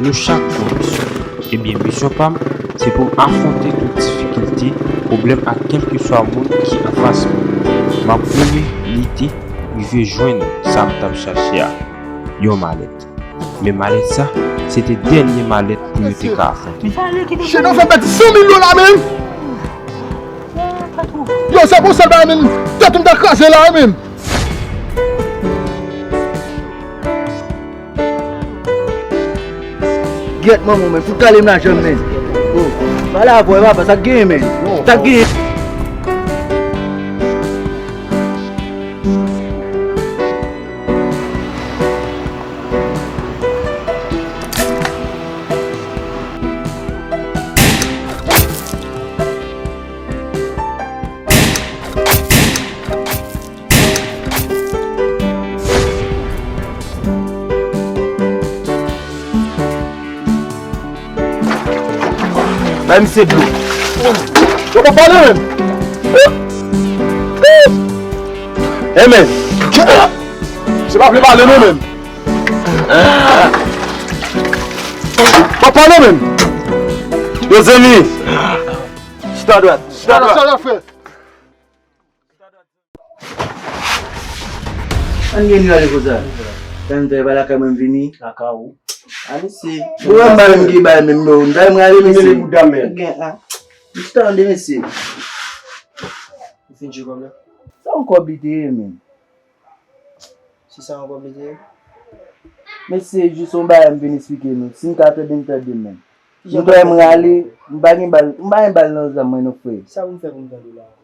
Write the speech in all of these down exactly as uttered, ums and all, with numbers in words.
Nou chak gen yon misyon. Ebyen, misyon pa m, se pou m afwonte tout difikilte, pwoblèm ak kèlkeswa moun ki anfas mwen. M ap goumen, lite, rive jwenn sa m t ap chache a, yon malèt. Men malèt sa, se te dènye malèt pou yo te ka afwonte. Chen nan fè pèdi san mil dola menm. Yo, se pou sèl bagay menm. Tèt m ta kraze la menm. Gyèt manman w, men, fout kale m lajan m, men. Oh, pale avè w, papa, sa k genyen, men? Sa k genyen? Bay misye dlo. Yo pa pale menm. Hey, men. Se pa vle pale non menm. Pa pale menm. Yo zanmi. Chita dwat. Chita dwat. Ann gen nou ale konsa. Tann fè pa lakay mwen vini. Lakay ou. A mesye. Ou wè m ba menm ki bay menm non. M bay mwen ale mesye. Mele bouda men. Gen a. M chita tande mesye. Ou fin jwe kòb la? Sa yon kòb li te ye menm. Si sa yon kòb li te ye? Mesye, jis yon bagay m vin eksplike nou. Si n ka tande n tande menm. M kwè m rale, m pa gen bal, m pa gen bal nan zam mwen non frè. Sa pou m fè pou m tande w la ankò?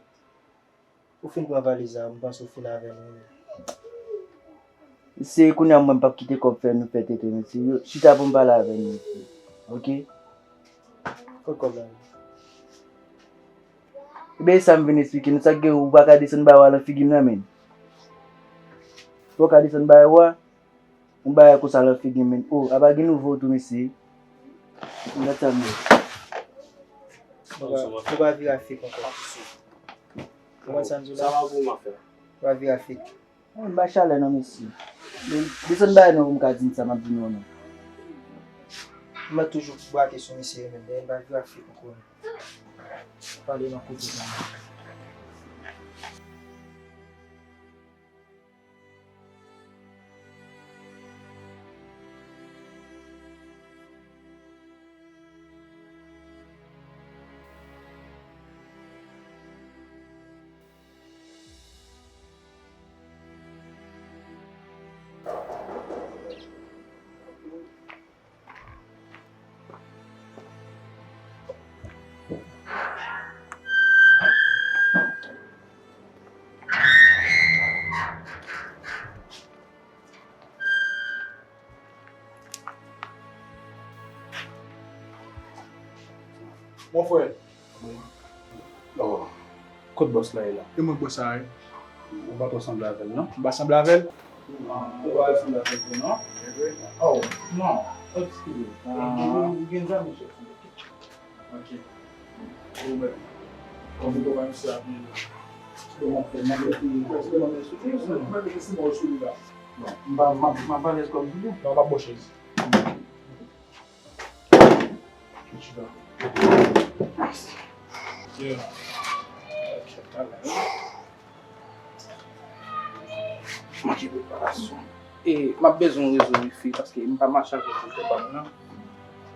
Ou fin pran valiz la, m panse w fin avè nou. Se kounye a mwen m p ap kite kòb fè nou fè tenten mesye. Yo, chita pou m pale avè nou mesye. Oke? Kot kòb la ye? Ebyen e sa m vin eksplike nou, sa k gen ou pa ka desann ba w a lan figi m nan menm. Ou pa ka desann ba w a. Yon bagay konsa lan figi m menm. Oh, apa gen nouvo tou mesye. Gad sa m ye. Ou pa vire afik ankò. Ou konn sa m di w la? Ou pa vire afik. Mwen m pa chalè non mesye. Men desann bagay nou pou m ka di n sa m ap di nou an non. Mwen toujou brake sou mesye yo menm, men m pa vire afik ankò non. Pale nan kote sa. Mon frè. Oh. Kot bòs la ye la? E mwen k bòs la ye. Ou pa twò sanble avè l non. Ou pa sanble avè l? Non, ou pa sanble avè l non. Oh, non. Eskize. Ou gen zam, mesye. Ok. Ou menm. Kòm ou konprann sa byen. Kòman fè mande pou mwen mete sou li, mwen mete sou mwen sou li la. Non, m pa, m pa, m pa alèz kòm sou li. Non, m ap bò chèz. Yeah. Manke preparasyon. E, m ap bezwen yon rezo wifi paske m pa mache avèk rezo pa m nan.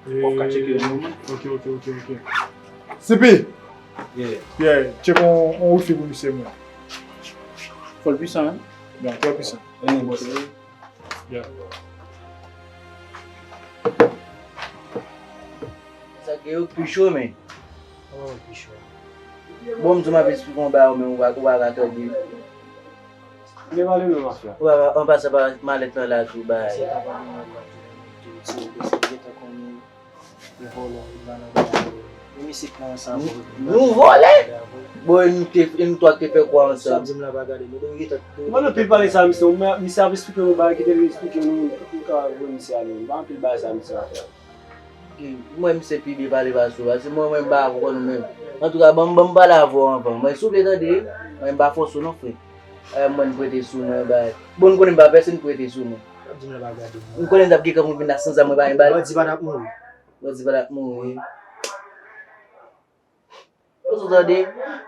W ap ka tcheke yon moman. Ok, ok, ok, ok. C P! Yeah. Yeah, tcheke yon, yon wifi pou misye mwen. Fò l pwisan, wi. Yeah, trè pwisan. Anyen, bòs. Yeah. Sa gen yo pi cho, men. Kòman yo pi cho? Bon, m di w m ap eksplike w yon bagay, men ou pa, ou pa ka tande. Men pale non, mafya. Ou pa, an pasan pa malèt lan la tou, bay. Se pa pale non, mafya. Se, se, se, se, se, Nou vòlè? Bon, e nou te, e nou twa te fè kwa ansanm? Mwen anpil pale sa, misye, misye ap eksplike nou bagay ki te vle eksplike nou, nou ka voye misye ale. Mwen anpil bagay sa, misye ap fè. Mwen, misye pi byen pale pase w, pase mwen, mwen, m pa konn ou menm. Antouka, ban m, ban m pale avè w anvan. Mwen, souple, tande, mwen, m pa fòse w non, frè. Eh, mwen prete sou mwen, bay. Bon, nou konnen m pa pèsonn prete sou mwen. Di m la pa gade. M konnen m t ap gen kòb pou m vin la san zam, mwen pa gen bal. Bandi pa t ap mouri. Bandi pa t ap mouri. Ou sot tande?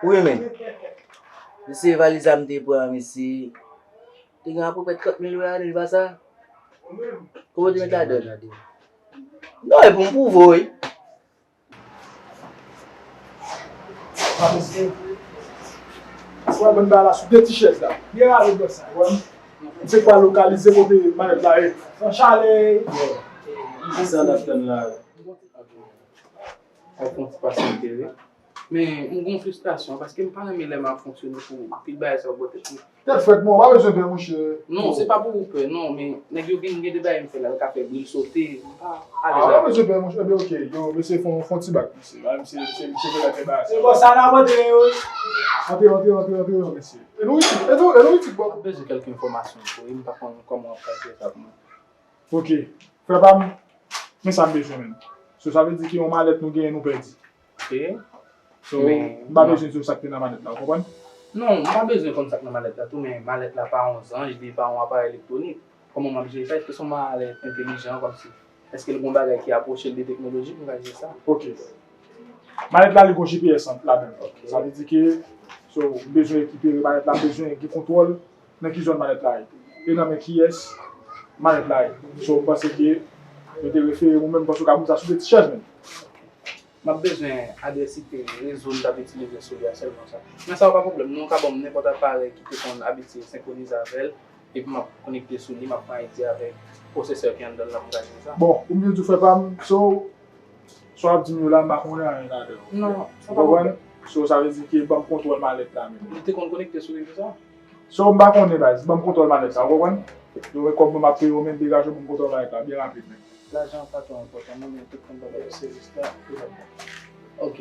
Wi, men. Mesye, valiz sa m te pran, mesye. Te gen apeprè trant mil dola ladan l, pa sa? Kòman w te met ladan l? Non, e pou m pwouve w, wi. Sa bann bagay la sou de ti chèz la. Byen rale bò sa, w konprann? M se kwa lokalize kote malèt la ye. San chalè. Kisa n ap tann la? Ap fè yon ti pasyante wi. Men, m gon fristrasyon, paske m pa renmen lè m ap fonksyone pou pil bagay sa yo bò tèt mwen. Tèt frèt mwen, w pa bezwen pè, monchè. Non, se pa pou ou pè, non, men nèg yo gen, gen de bagay m fè la, yo ka fè bri l sote, m pa alèz avèk yo. Ah, w pa bezwen pè, monchè. Ebyen, oke, yo, mesye, fè yon, fè yon ti bak, mesye. Mesye, mesye, mesye, fè la fè bagay sa. Se bò sa n ap antre yo. Antre, antre, antre, antre, non, mesye. E nou isit, e nou, e nou isit, bò. M ap bezwen kèlke enfòmasyon pou, m pa konn kòman w ap kalkile sa pou mwen. Ok. Frè pa m, men sa m bezwen menm. So, sa vle di ke yon malèt nou genyen, nou pèdi. Ok. So, m pa bezwen di w sa k te nan malèt la, ou konprann? Non, m pa bezwen konn sa k nan malèt la tou, men malèt la pa yon zanj, li pa yon aparèy elektwonik. Kòman m ap jere sa? Èske se yon malèt entèlijan, kòmsi? Èske l gen yon bagay ki apwoche l de teknoloji pou m ka jere sa? Ok. Malèt la, li gon G P S an, ladan l. Ok. Sa vle di ke, so, m bezwen rekipere malèt la, m bezwen gen kontwòl nan ki zòn malèt la ye. E nan men kiyès malèt la ye. So, m panse ke yo te refere ou menm, paske w ka moute sa sou de ti chèz menm. M ap bezwen adrès I P rezo n t ap itilize sou li a sèlman sa. Men sa yo pa pwoblèm, non, w ka ban m nenpòt aparèy ki te konn abitye senkwonize avè l, epi m ap konekte sou li, m ap pran I D avèk pwosesè ki anndan l la pou m ka jere sa. Bon, ou byen di w frè pa m, so, sa w ap di m yo la, m pa konnen anyen ladan yo. Non, sa pa pwoblèm. Ou konprann? So, sa vle di ke ban m kontwòl malèt la menm. Li te konn konekte sou li konsa? So, m pa konnen baz, ban m kontwòl malèt la, ou konprann? Yo, men kòb mwen m ap peye yo, men degaje w ban m kontwòl malèt la, byen rapid menm. Lajan an pa twò enpòtan non, men tout moun pa bay yo serye sa, tout ap bon. Ok.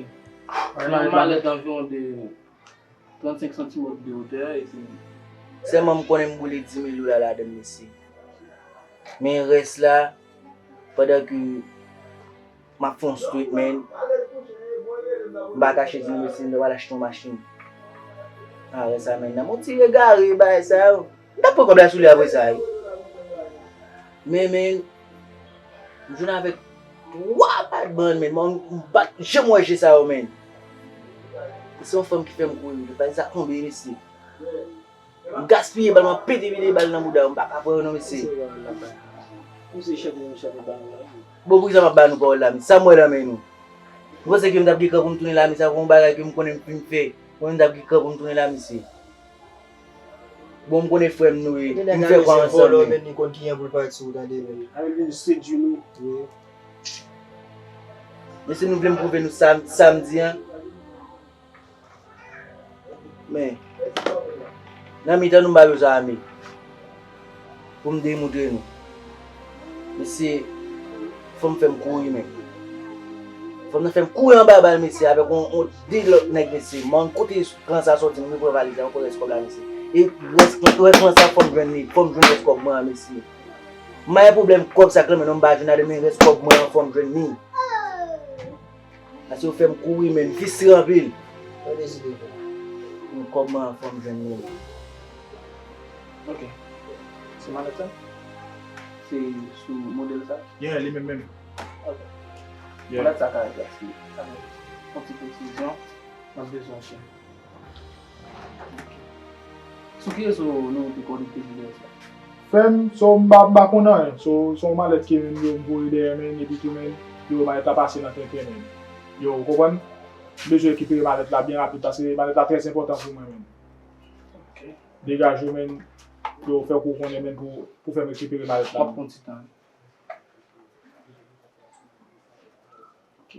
Yon malèt anviwon de trannsenk santimèt de wotè, epi sèlman m konnen m boule di mil dola ladan l, mesye. Men rès la, pandan ke m ap fè yon street, men m pa kache di nou, mesye, m ta pral achte yon machin. Ah, rès la, men nan m on ti egare, bagay sa yo. M t ap pran kòb la sou li apre sa, wi. Men, men, m jwenn avèk twa pat bann, men, m pa t janm wè je sa yo, men. Se yon fanm ki fè m kouri, wi. Bagay sa tonbe, mesye. M gaspiye bal, m ap pete vide bal nan bouda yo, m pa ka pran yo non, mesye. Bon, poukisa m ap ba nou pawòl la, men sa m wè nan men nou. Ou panse ke m t ap gen kran pou m tounen la, mesye, avèk yon bagay ke m konnen m fin fè? Ou konnen m t ap gen kran pou m tounen la, mesye? Bon, m konnen frè m nou ye, m fè kwa ansanm, men. Li konn kijan pou l parèt sou ou, tande, men. Al vin sedui nou. Wi. Mesye, nou vle m pwouve nou sa, sa m di an? Men, nan mitan nou, m pa bezwen ame pou m demontre nou. Mesye, fanm fè m kouri, men. Fanm nan fè m kouri anba bal, mesye, avèk yon, yon de lòt nèg, mesye. Man, kote klan sa sòti, m repran valiz la, m pran rès kòb la, mesye. E rès, rès klan sa, fò m jwenn li, fò m jwenn rès kòb mwen an, mesye. M pa gen pwoblèm kòb sa k lan men non, m pa jwenn ladan, men rès kòb mwen an, fò m jwenn li. Paske yo fè m kouri, men m visye anpil. Mwen deside fè. Yon kòb mwen an, fò m jwenn li. Ok. Se malèt sa? Se sou modèl sa? Yeah, li menm menm. Ok. Yeah. Malèt sa ka replase. Sa vle di, yon ti presizyon, m ap bezwen chen. Sou ki rezo nou te konekte videyo sa? Frè m, so m pa, m pa konn anyen. So, se yon malèt ke menm yo voye dèyè men, epi tou menm, yo, malèt la pase nan tenten men. Yo, ou konprann? M bezwen rekipere malèt la byen rapid, paske malèt la trè enpòtan pou mwen menm. Ok. Degaje w, men, yo fè kou konnen, men, pou, pou fè m rekipere malèt la. W ap pran ti tan. Ok.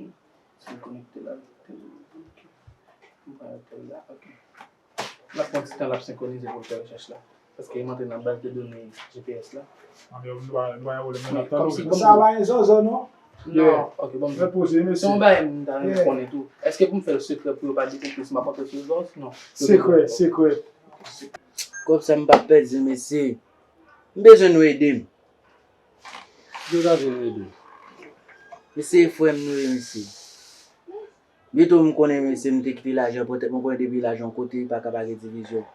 Se konekte la. Ok. M pran apèl la. Ok. L ap pran ti tan l ap senkwonize pou l fè rechèch la. Paske m antre nan baz de done G P S la. Anben, nou pa, nou pa gen pwoblèm, nou ap tann ou. Sa pa gen zòzò, non? Non, ok, bon. Mwen poze, mesye. Se yon bagay m ta renmen konnen tou. Èske pou m fè l sekrè pou yo pa dekouvri si m ap antre sou zòz? Non. Sekrè, sekrè. Kòb sa m p ap pèdi, mesye. M bezwen nou ede m. Ki w ta vle nou ede w? Mesye, e frè m nou ye, mesye. Byeto m konnen, mesye, m te kite lajan pran tèt mwen, konnen depi lajan yon kote, pa ka pa gen divizyon.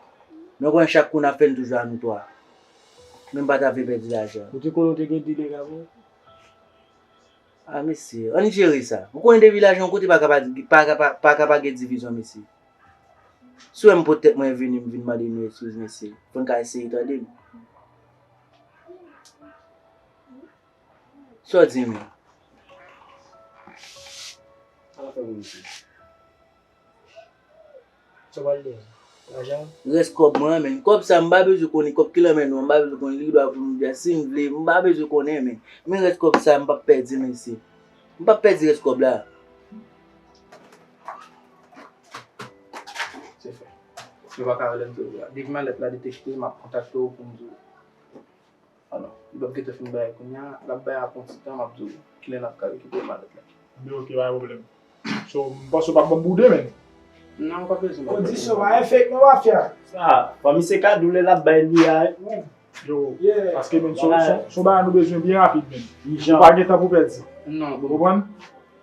Men w konnen chak kou n ap fè, n toujou a nou twa. Men m pa ta vle pèdi lajan. Ou te konnen w te gen de nèg avè w? A, mesye, ann jere sa. Ou konnen depi lajan yon kote pa ka pa, pa ka pa, pa ka pa gen divizyon, mesye. Si w wè m pot tèt mwen vini, m vin mande nou eskiz, mesye. Fò n ka eseye tande m. Sa w di, men? Sa w ap fè pou misye? Sa w pral di? Lajan? Rès kòb mwen an, men. Kòb sa, m pa bezwen konnen. Kòb ki nan men nou an, m pa bezwen konnen. Li dwa pou nou byen. Si m vle, m pa bezwen konnen, men. Men rès kòb sa, m p ap pèdi, mesye. M p ap pèdi rès kòb la. Se fè. Yo pa ka rele m toujou la. Depi malèt la detekte, m ap kontakte w pou m di w. Alò, li p ap gentan fin bay kounye a, l ap bay apre yon ti tan, m ap di w kilè n ap ka rekipere malèt la. Ebyen, oke, pa gen pwoblèm. So, m panse w p ap ban m boude, men. Non, ou pa bezwen ban m boude. Kondisyon pa efèk non, mafya. Sa, fò misye ka di w lè l ap bay li a. Yo, paske, men, se yon, se yon, se yon bagay nou bezwen byen rapid, men. Ijan. Ou pa gen tan pou pèdi. Non, bon. Ou konprann?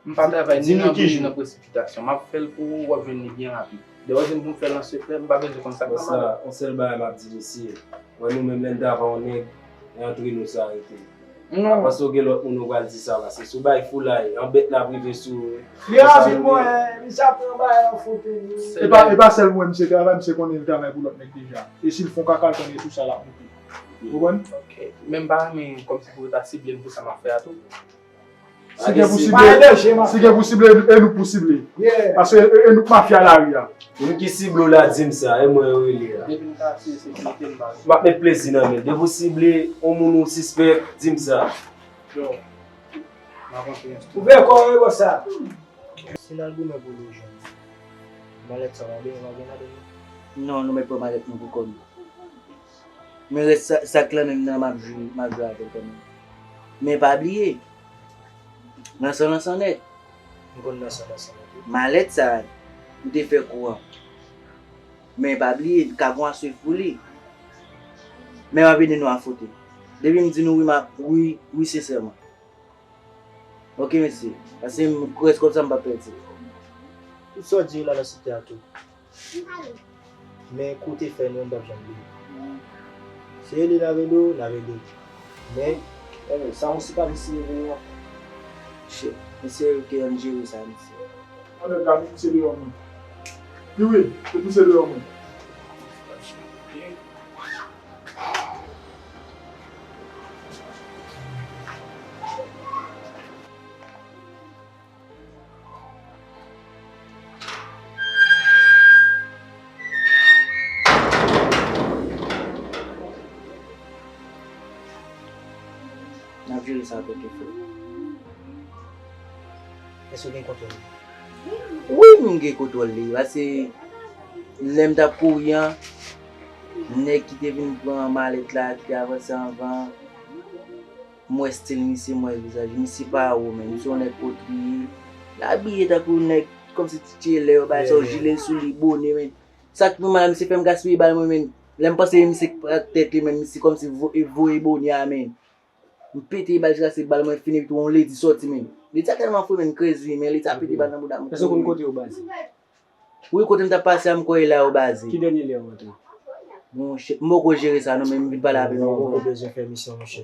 M pa travay ni nan bri ni nan presipitasyon. M ap fè l pou ou, w ap jwenn li byen rapid. Lè w di m pou m fè l an sekrè, m pa bezwen konn sa k ap pase. Yon sèl bagay m ap di misye, wè nou menm lè n t ava yon nèg, e antre nou sa rete. Non. Paske w gen lòt moun ou pral di sa, paske si w bay foulay, yon bèt la prive sou ou. Li ravi mwen, misye ap pran bagay an fote. E pa, e pa sèl mwen, misye travay, misye konnen li travay pou lòt nèg deja. E si l fè yon kaka, l konnen sou sa l ap moute. Ou konprann? Ok. Men m pa renmen kòmsi pou yo ta sible m pou sa m ap fè a tou. Si gen pou sible, si gen pou sible, e nou pou sible. Paske e, e nou k mafya lari a. Moun ki sible w la, di m sa, e mwen yo rele a. Depi n ka asire sekirite n, m pa. M ap met plezi nan men l. Depi w sible yon moun ou sispèk, di m sa. Yo, m ap antre yon ti. Ouvè kò w, wi, bòs sa. Si n al goumen pou nou jwenn malèt sa, w ap benyen, w ap gen ladan l? Non, nou mèt pran malèt nou pou kò nou. Men rès sa, sa k lan menm nan, m ap jwe, m ap jwe avè l kanmenm. Men pa bliye, nan san, nan san nèt. M konn nan san, nan san nèt, wi. Malèt sa, m te fè kou an. Men pa bliye, ka gon aswè pou li. Men m ap ede nou a fote. Depi m di nou wi, m ap, wi, wi, sensèman. Ok, mesye. Paske m, rès kòb sa, m p ap pèdi. Tout sa w di yo la nan site a tou. Men kou te fè nou, m p ap janm bliye. Se rele n a rele w, n a rele w. Men, eh, sa yon sipavizye vini an. Shit, mesye, ok, ann jere sa, mesye. Ann gade misye deyò mwen. Wi, wi, se misye deyò mwen. N ap jere sa kote fre. Èske w gen kontwòl li? Wi, m gen kontwòl li. Paske lè m t ap kouri an, nèg ki te vin pran malèt la, ki te avanse anvan, m wè stil misye, m wè vizaj li. Misye pa wo, men. Misye yon nèg potriye. L abiye tankou nèg kòmsi ti tchelè, yo bay sa, jile sou li, bone, men. Sa k pi mal la, misye fè m gaspiye bal mwen, men. Lè m panse misye k pran tèt li, men, misye kòmsi vo-, voye bone a, men. M pete bal jiskaske bal mwen fini, epi tou yon ledi sòti, men. Ledi a tèlman fou, men, crazy, men ledi a pete bal nan bouda m. Èske w konn kote yo baze? Wi, kote m t ap pase a, m kwè e la yo baze. Ki dènye lè yo antre? Monchè, m poko jere sa non, men m vin pale avè nou ankò. Ou poko bezwen fè misyon, monchè.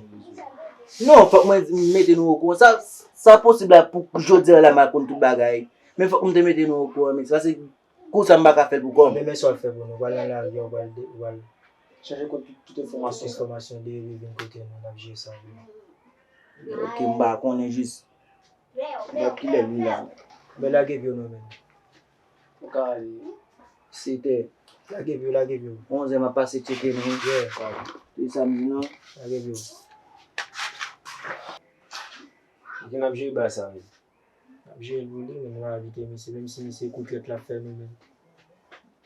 Non, fòk mwen mete nou okouran. Sa, sa posib la pou jodi a la m a konn tout bagay. Men fòk m te mete nou okouran, men se paske kou sa m pa ka fè l pou kò m. Demen sa w ap fè pou nou? W pral nan lari a, w pral de-, w pral chèche tout, tout enfòmasyon sa. Enfòmasyon de epi vin kote nou, n ap jere sa pou nou. Ok, m pa konnen jis. Gad kilè li la. Men lage pye w non, men. Ou ka ale. Setè. Lage pye w, lage pye w. Onzè m ap pase tcheke nou. Yeah. Se sa m di non. Lage pye w. Ok, n ap jere bagay sa, men. N ap jere l pou li, men nou envite misye, menm si misye kou trèt l ap fè nou, men.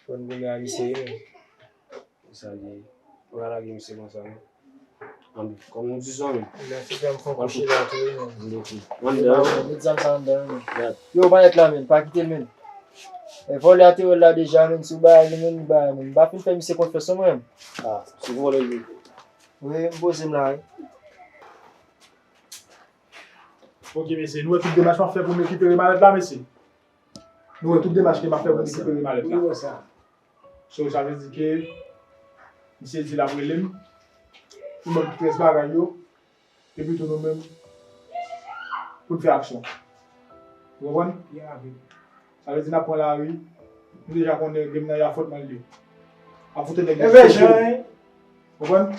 Fò n goumen a misye, wi, men. Sa li ye. Ou pa lage misye konsa non. Anben, kòm nou di sa menm. Mèsi frè m, fè yon kouche la tou wi, men. Anben, ok. Ann dan wi. Met zam sa anndan wi, men. Yo, malèt la, men, pa kite l, men. E vòlè a te wè l la deja, men, si w bay li, men, li bay, men. M pa fin fè misye konfyans non, mwen menm. Ah, se vòlè l ye. Wi, m poze m la, wi. Ok, mesye, nou wè tout demach m ap fè pou m rekipere malèt la, mesye. Nou wè tout demach ke m ap fè pou m rekipere malèt la. Wi, wè sa. So, sa vle di ke misye di l ap rele m. Li ban m tout rès bagay yo. Epi tou nou menm, pou n fè aksyon. Ou konprann? Sa vle di n ap pran lari, nou deja konnen game nan y a fòtman l ye. Ap foute nèg yo jiskozo. Konprann?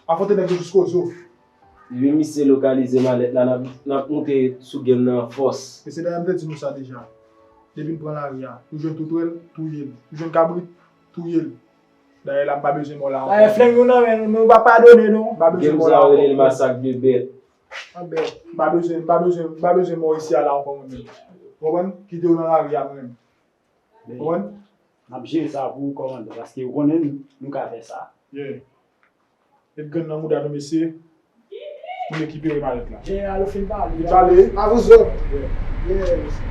Ap foute nèg yo jiskozo. Depi misye lokalize malèt la, n ap, n ap moute sou game nan an fòs. E se dayè m te di nou sa deja. Depi n pran lari a, ou jwenn toutwèl, touye l. Ou jwenn kabrit, touye l. Dayè la, m pa bezwen mò la ankò. Dayè, flenm nou nan men nou, men nou pa padone nou. M pa bezwen mò la ankò. Game sa yo rele l masak de bèt. Anben, m pa bezwen, m pa bezwen, m pa bezwen mò isi a la ankò mwen menm. Ou konprann? Kite yo nan lari a mwen menm. Ou konprann? N ap jere sa pou ou, kòmandan, paske ou konnen nou, nou ka fè sa. Yeah. Met grenn nan mouda nou, mesye. Pou n rekipere malèt la. Jeneral, ou fin pale. Li pale. Avouzo. Yeah, mesye.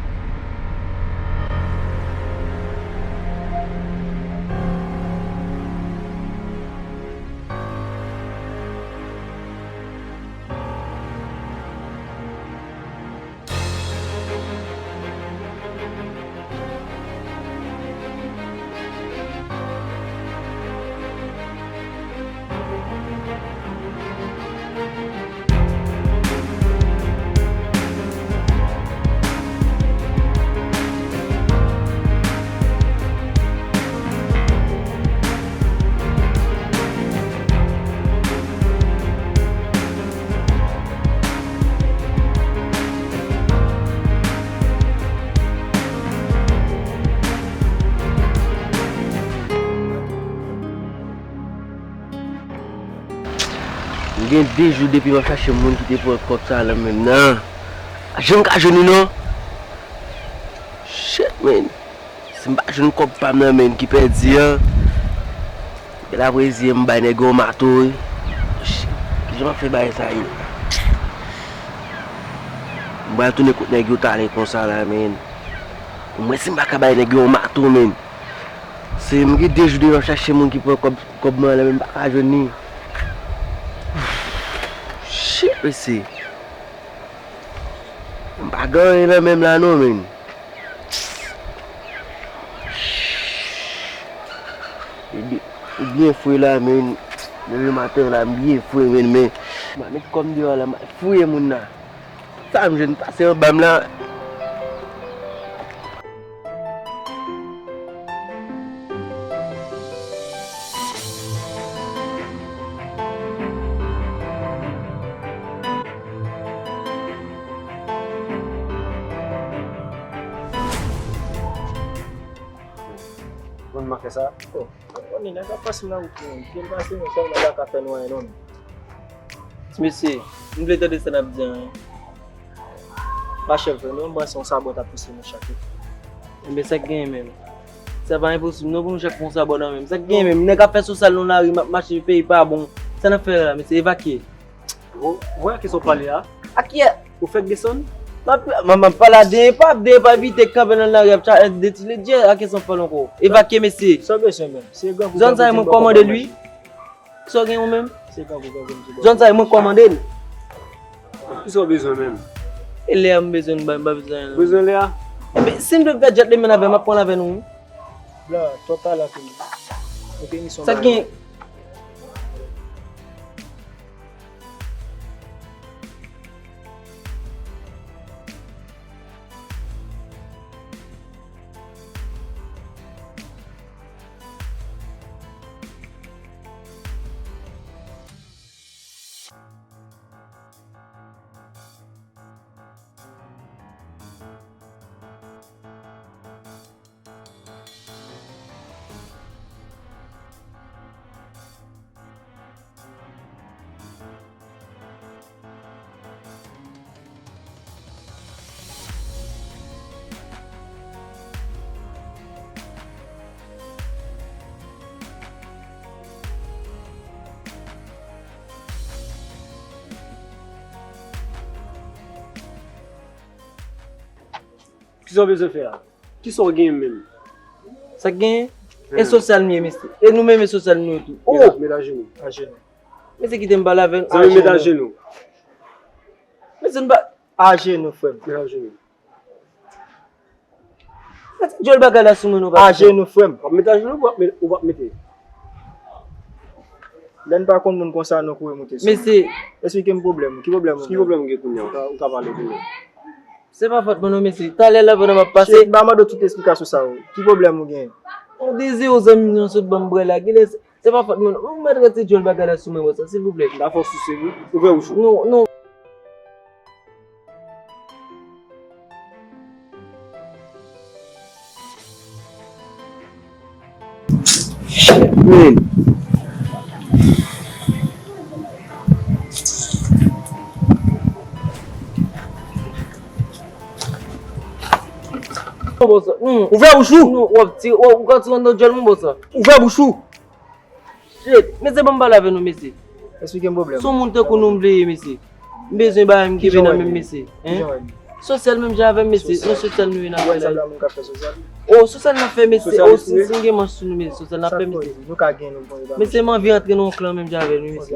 M gen de jou depi m ap chache moun ki te pran kòb sa a nan men m nan. Pa janm ka jwenn li non. Shit, man. Si m pa jwenn kòb pa m nan men ki pèdi an, bèl apreziye m bay nèg yo yon mato wi. Shit, kijan m ap fè bagay sa ye? M pral tounen kot nèg yo talè konsa la, man. Mwen si m pa ka bay nèg yo yon mato, man. Se m gen de jou deja m ap chache moun ki pran kòb, kòb mwen an nan men m, m pa ka jwenn li. Shit, mesye. M pa gen anyen nan men m la non, man. Ou byen fre la, man. Leve maten la, m byen fre, man, men. M a met kò m deyò la, m a fouye moun nan. Sa m jwenn pase anba m la. Konn manke sa? Mwen konnen nèg ap pase nan wout mwen. Pye l pase mwen sèlman la ka fè nou anyen non. Ti mesye, m vle tande sa n ap di an. Pa chèf vre non, mwen se yon sabò t ap pouse nou chak wi. Enben sa k genyen menm? Sa pa enposib non pou nou chak pran yon sabò nan men m. Sa k genyen menm? Nèg ap fè sosyal nan lari, m ap mache, peyi pa bon. Sa n ap fè la mesye? Evakye. Ou wè a kiyès w ap pale a? A kiyès? Ou fèk desann? M ap, m ap, m ap pale a de epa, de epa evite k kanpe nan lari ap tcha-, de ti ledjè, a kiyès w ap pale ankò? Evakye mesye. Sa w bezwen menm? Se grangou. Zòn sa e mwen kòmande l wi. Sa w gen ou menm? Se grangou, grangou, mesye. Zòn sa e mwen kòmande l. Kisa w bezwen menm? E lè a m bezwen, m pa, m pa bezwen anyen non. Bezwen lè a? Men si m dwe pèdi djèt li menm avè m, m ap pran l avè nou wi. Blan, twòp pale anpil. Mete misyon ba yo. Sa k gen? Kisa w bezwen fè a? Kisa w gen menm? Sa k genyen? E sosyal nou ye, mesye. E nou menm e sosyal nou ye tou. Oh! Met ajenou. Ajenou. Mesye kite m pale avè nou. Zanmi, met ajenou. Mesye n pa ajenou, frè m. Met ajenou. Sa ti djòl bagay la sou mwen nou pa. Ajenou, frè m. W ap met ajenou ou w ap met, ou p ap mete? Lè n pa konn moun konsa, nou kouri moute sou. Mesye, esplike m pwoblèm ou. Ki pwoblèm ou? Ki pwoblèm ou gen kounye a? Ou ka, ou ka pale kounye a. Se pa fòt mwen non, mesye. Talè la pandan m ap pase. Shit, ba mande tout esplikasyon sa yo. Ki pwoblèm ou gen? On dezi ou zanmi m sot ban m bwè la. Genlè se, se pa fòt mwen non. Ou mèt retire djòl bagay la sou mwen konsa, silvouplè. M ta fè w souse wi. Ouvè bouch ou. Non, non. Men. Ouvè bouch ou! Non, w ap tire, w ap, w ka tire anndan djòl mwen konsa. Ouvè bouch ou! Shit, mesye, ban m pale avè nou, mesye. Esplike m pwoblèm. Se yon moun tankou nou m vle ye, mesye. M bezwen bagay m kenbe nan men m, mesye. Hein? Sosyal menm jan avè m, mesye. Non, sosyal nou ye n ap fè la. O, sosyal n ap fè, mesye. O, si, si n gen manch sou nou, mesye, sosyal n ap fè, mesye. Mesye, m anvi antre nan yon klan menm jan avè nou, mesye.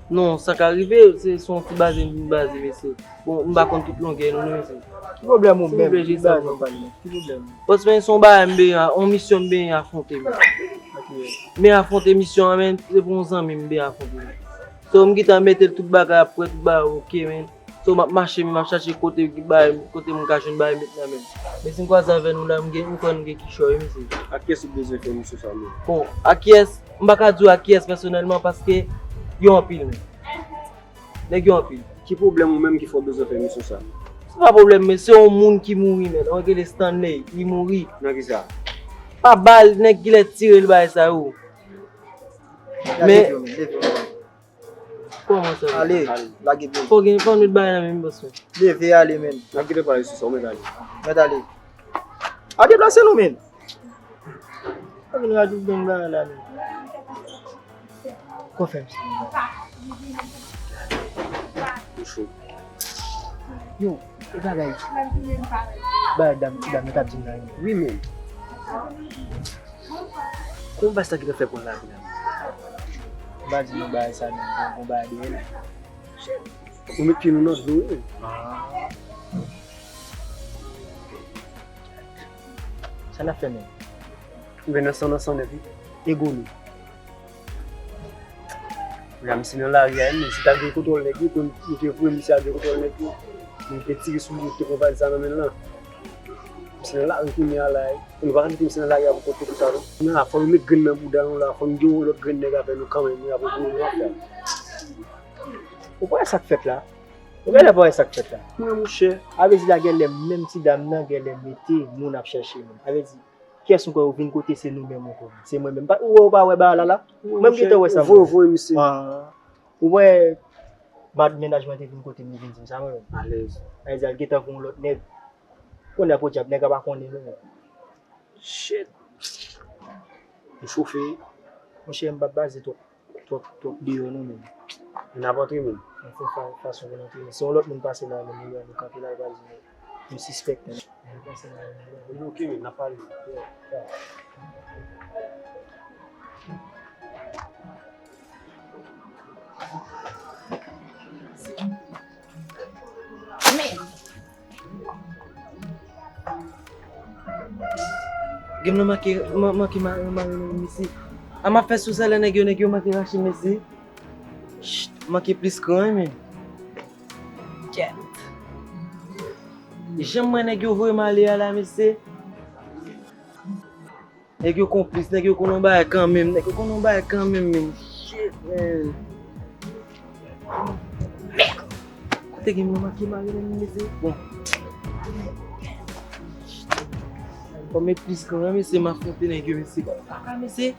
Non, sa ka rive, se, se yon ti baze m vin baze, mesye. Bon, m pa konn tout longè nou, non, mesye. Ki pwoblèm ou menm? Silvouplè, Jezi, sa nou pale. Ki pwoblèm? Paske se yon bagay m benyen, yon misyon m benyen afwonte, men. Ok. Men afwonte misyon an, men, se pou yon zanmi m benyen afwonte, men. So, m gentan mete l tout bagay ap prè, tout bagay oke, men. So, m ap mache, men m ap chache kote ki bagay, kote m ka jwenn bagay met nan men m. Men si m kwaze avè nou la, m gen, m kwè nou gen kichòy, wi, mesye. Ak kiyès ou bezwen fè misyon sa, menm? Bon, ak kiyès, m pa ka di w ak kiyès pèsonèlman paske yo anpil, men. Nèg yo anpil. Ki pwoblèm ou menm ki fè w bezwen fè misyon sa? Se pa pwoblèm, men se yon moun ki mouri, men. Yo rele Stanley, li mouri. Nan ki sa? Pa bal, nèg ki lè tire l bay sa yo. Men, kòman sa? Ale, lage pye. Fò gen, fò nou t bay nan men m, bòs mwen. Leve ale, men. N ap kite pale sou sa, ou mèt ale. Mèt ale. A deplase nou, men. Sa vin radout menm bagay la menm. Kò fè m sa. Yo, e bagay. Bagay dam, dam nan t ap di m la, wi. Wi, men. Kòman baz sa gentan fè konn lavi la? M pa di nou bagay sa non, bon, bon bagay dèyè l. Ou met pye nou nan dlo, wi. Ah. Sa n ap fè menm? Oubyen nan san, nan san nèt, wi. E golo. Wi, misye nan lari a, men si ta gen kontwòl nèg yo, pou yo te voye misye al gen kontwòl nèg yo. Men te tire sou li, te pran valiz la nan men l lan. Misye nan lari kounye a la, wi. Nou pa ka kite misye nan lari a pou kont nou konsa, non. Kounye a la, fò nou met grenn nan bouda nou la, fò nou gen yon lòt grenn nèg avè nou kanmenm, wi, apre golo nou ap fè. Ou pa wè sa k fèt la? Ou genlè pa wè sa k fèt la. Mwen, monchè. A vle di la genlè menm ti dam nan genlè mete moun ap chèche moun. A vle di, kiyès nou kwè ou vin kote se nou menm ou konnen. Se mwen menm. Pa, ou wè, ou pa wè bagay la la? Mwen, m gentan wè sa. Voye, voye, misye. Ah. Ou wè, mad-, mennaj mwen te vin kote m, li vin di m sa, mwen menm. Alèz. A vle di, al gentan voye yon lòt nèg. Kounye a, podyab, nèg la pa konnen nou menm. Shit. M chofe. Monchè, m p ap baze twòp. Twòp, twòp deyò non, men. N ap antre, men. N ap fè fa-, fason pou n antre, men. Si yon lòt moun pase la, men, nou wè nou kanpe la, li pral di nou, nou sispèk, men. Moun pase la, men, nou wè. Ok, men, n ap pale. Yeah, yeah. Men! Gen m nan manke, man-, manke mare, mare nan mesye. A m ap fè sou sa la nèg yo, nèg yo manke rache m mesye. Shit, manke plis kran wi men. Kèt. Jan m wè nèg yo voye m ale a la mesye. Nèg yo konplis, nèg yo konn yon bagay kanmenm, nèg yo konn yon bagay kanmenm, men. Shit, man. Mèd! Kote gen moun manke mare nan mesye? Bon. Fò m met plis kran, mesye, m afwonte nèg yo, mesye. Paka, mesye.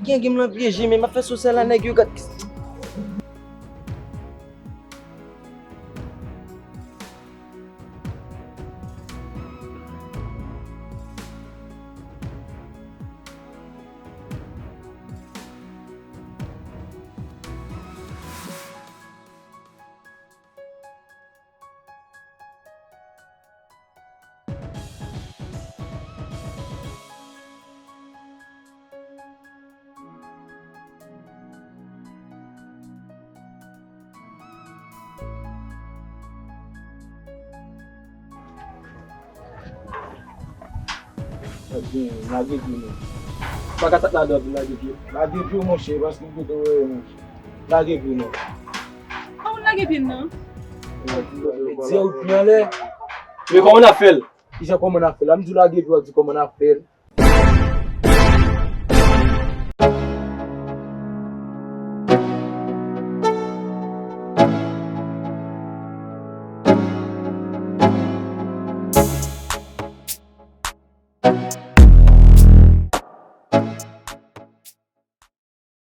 Gen, gen m nan pyeje, men m ap fè sosyal la, nèg yo, gad. Ebyen, lage di nou. Pa ka sot ladan pou lage pye. Lage pye w, monchè, paske m kote w ye, monchè. Lage pye w, non. Kòman lage pye m nan? Di ou pye anlè. Men kòman n ap fè l? Kijan kòman n ap fè l? An m di w lage pye w, w ap di kòman n ap fè l.